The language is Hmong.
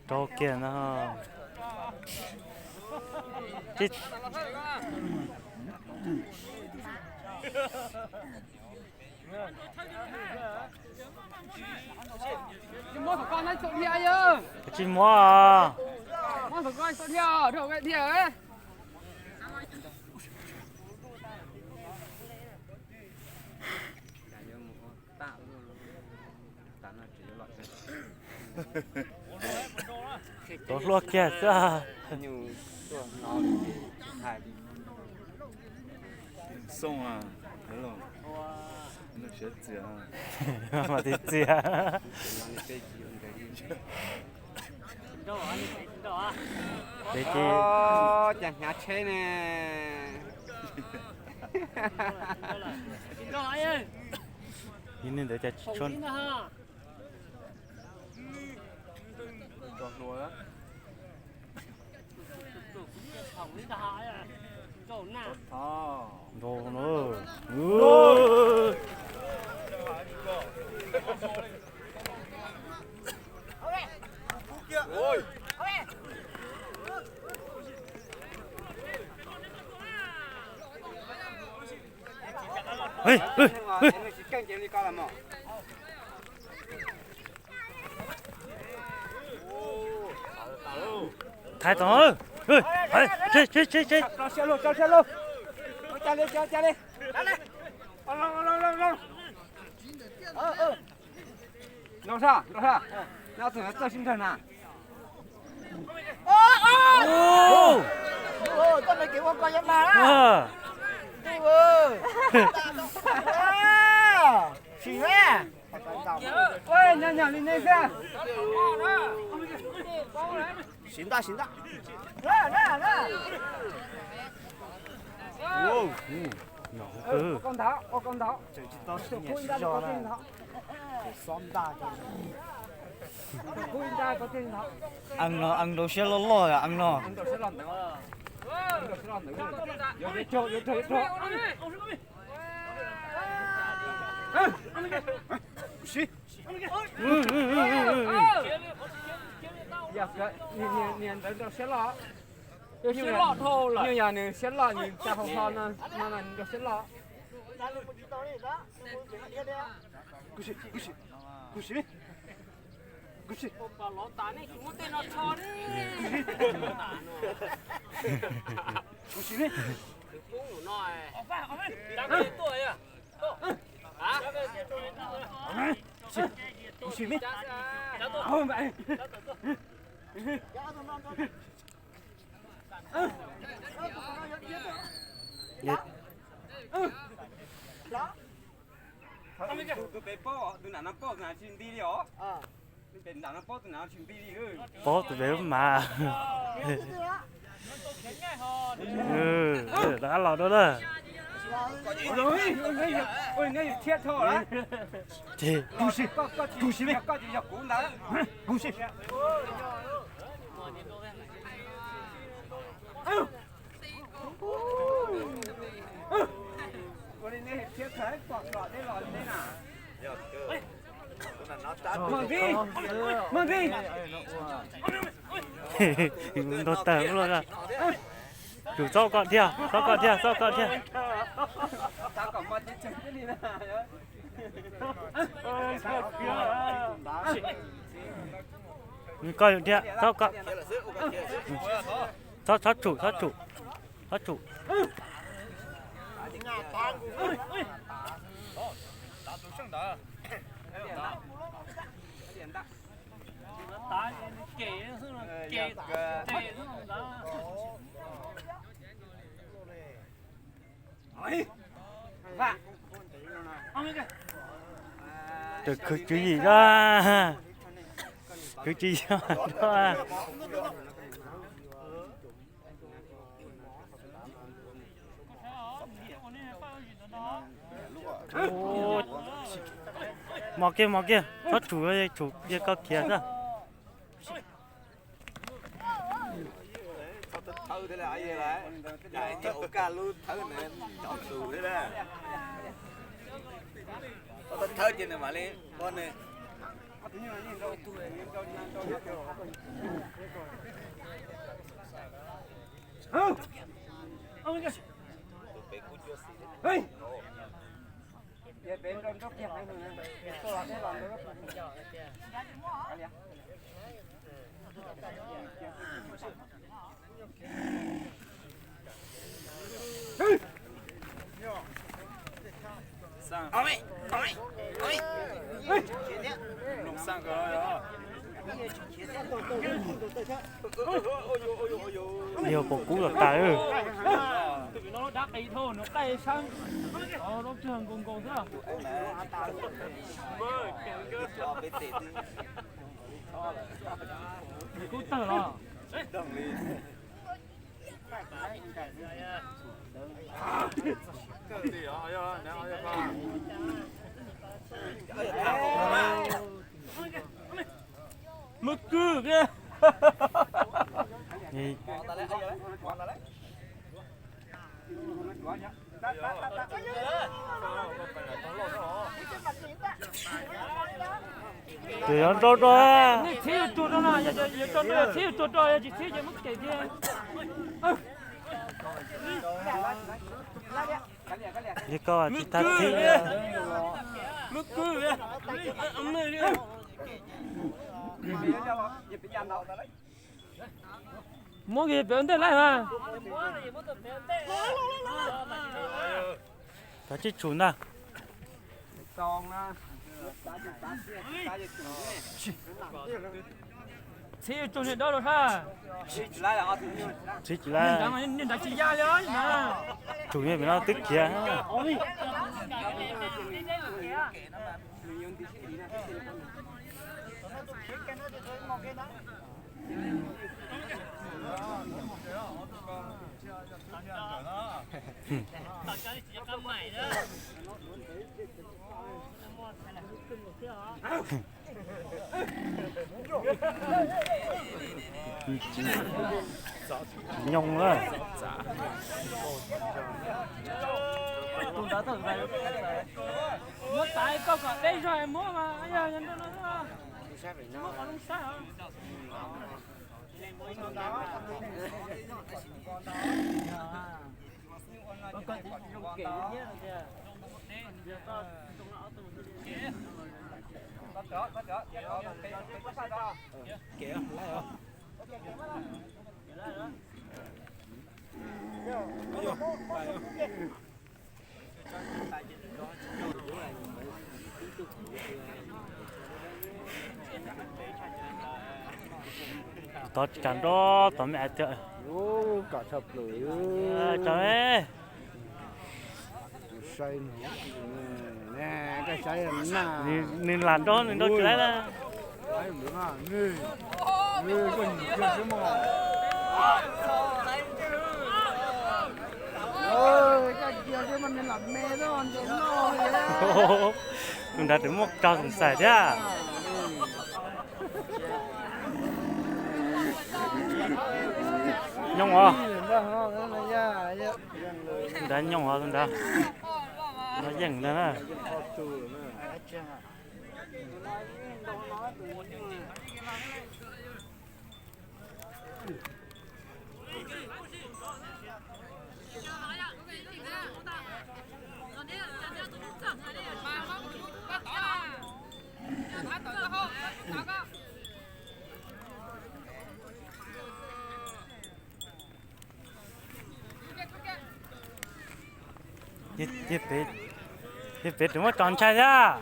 Rau kiag no. Tsis muab. Tuav hlua kiag xwb. Xoo, siav txias, mas txias txias. Ces ces cas hnyav tsheb ne. Yog li ntawd cas tsis tshua. Nrau no. Thaiv tod, nrau sab, nrau sab. Nrau sab, nrau sab, nyob txog txawj sib nrag na. Koj nws kev ua koj yuav mag na. Sim na. Nyam nyam li nej xwb. Siv ntaj, siv ntaj. Ua koj ntawd, ua koj ntawd. Tseem tsis tau siv nyiam siv zog na. Xob ntaj. Ees no, ees rau siab loj loj, ees no. Siv. Niag ntawd nrau siab loj. Nyuj yog nws siab loj, nws tsa hau hlo no, no nws nrau siab loj. Kuv siv, kuv siv, kuv siv. Kuv siv. Kuv siv. Tus pem paub, tus nram no paub, tus nram tsis nti li os. Tus pem nram no paub, tus nram no tsis nti li. Paub tus pem lub mas. Rov qab los dua na. Ces, kuv siv, kuv siv li. Kuv siv. Nrau tawg ua luaj. Tsum txob kom thiaj, txob kom thiaj, txob kom thiaj. Koj yus thiab, txhob kom. Txhob, txhob tsum, txhob tsum, txhob tsum. Tus khwv tswv yim da, khwv tswv yim da. Mos kiag, mos kiag, txhob tsum, tsum yog koj khiav xwb. Thawb thiab, ua kaj lub thawb ntawd cov tus thiab. Ces nws mam li pom nws. Yog pom kub los tas. Kub tawg los. Muab kwj kiag. Tus yuav nrau rau. Nej txhib yuav tsuag rau no, yuav tsuag rau, txhib yuav tsuag rau, yog tsis txhib ces muab kem tiag. Li koj tsis tas txhib. Muab kwj, muab kwj. Muab kiag pem ua ntej laij mas. Cov tsib tshum ntag. Txhib tsuag niag dawb los sab. Txhib tsis laib. Niag nrad tsis ya li na. Tsum niag pem no twb khiav. Nyoog na. Muab tais koj kom deb zog muab mas, yog nrau no. Muab qhov zoo saib os. Tod tsis kam nrov tod me ais tiag. Kom tshaj plaws. Tso me. Nws lam nrov nws nrov tsis laib na. Tus nrad tseem muaj cov xoom xaim thiab. Nyooj os. Tus nrad nyooj os, tus nrad. No yeej ntag na. Yog pem tseem muab tso ntshai thiab.